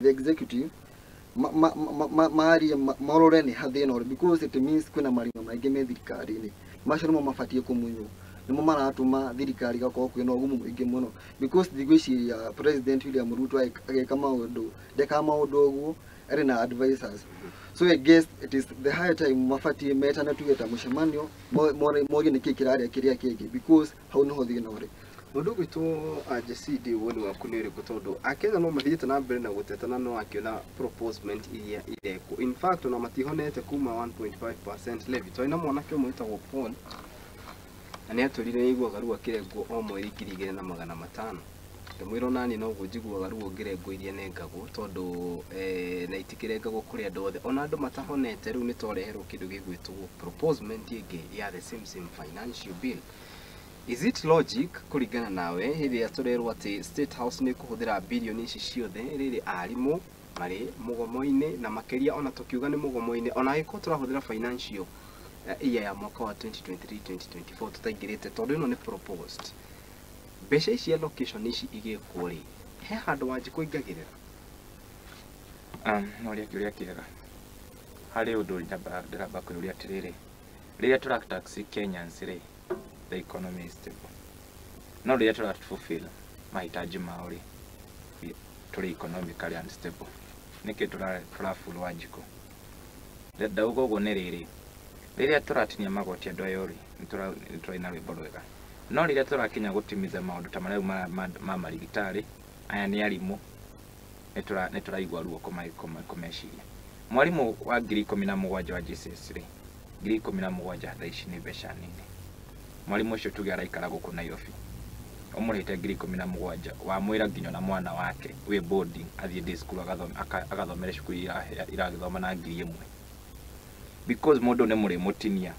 The executive marie marore nĩ ha thĩna ũrĩ, because it means kwĩna marima maingĩ me thirikari-inĩ. Macio nĩmo mabatiĩ kũmunywo, nĩmo maratũma thirikari igakorwo kwĩna ũgumu mũingĩ mũno, because ndigwĩciria President William Ruto agĩka maũndũ, ndekaga maũndũ ũguo arĩ na advisors. So I guess it is the high time mabatiĩ metane, tuge ta mũcemanio, morie nĩkĩ kĩrarĩa kĩrĩa kĩngĩ, because hau nĩho thĩna ũrĩ. Mũndũ ũgwĩtwo Jesse, woni waku nĩ ũrĩkũ? Tondũ Akenya no mathiĩte na mbere na gũtetana, no akĩona proposement iria irekwo, in fact ona matihonete kuma 1.5% levy. Twarĩ na mwanake ũmwe wĩtagwo Paul na nĩ atwĩrire nĩ aiguaga ruo akĩrengwo o mweri 2500. Ndĩmwĩra onaniĩ noguo njiguaga ruo ngĩrengwo iria nengagwo, tondũ na itikĩrengagwo kũrĩ andũ othe, ona andũ matahonete. Rĩu nĩ twareherwo kĩndũ gĩgwĩtwo proposement ĩngĩ ya the same same financial bill. Is it logic kũringana nawe hĩndĩ ĩrĩa tũrerwo atĩ State House nĩ kũhũthĩra birioni ici ciothe rĩrĩ arimũ marĩ mũgomo-inĩ, na makĩria ona tũkiuga nĩ mũgomo-inĩ, ona angĩkorwo tũrahũthĩra financial year ya mwaka wa 2023 2024 tũtaingĩrĩte, tondũ ĩno nĩ proposed, mbeca ici, allocation ici igĩkwo rĩ, he handũ Wanjikũ ingagĩrĩra? No ũrĩa kĩũria kĩega harĩ ũndũ ndĩramba kwĩyũria atĩrĩrĩ, rĩrĩa tũra tax Kenyans rĩ, the economy is stable, no rĩrĩa tũra fulfill mahitaji mao rĩ, tũrĩ economically unstable. Nĩkĩ tũra Wanjikũ? Ndauga ũguo nĩ rĩrĩ, rĩrĩa tũratinia magoti andũ ayo rĩ, nĩ tũraina rwĩmbo rwega, no rĩrĩa tũrakinya gũtimiza maũndũ ta marĩa ma marigitari aya nĩ arimũ, nĩ tũraigua ruo kũmeciria. Mwarimũ wa 17,000 wa JSS rĩ, 17,000 thaa ici nĩ mbeca nini. Mwarimũ ũcio tuge araikara gũkũ Nairobi, ũmũrĩhĩte 17,000, wamwĩra nginya na mwana wake wĩ boarding athiĩ day school agathomere cukuru iragĩthoma na 1,000, because mũndũ nĩ mũrĩmũtinia.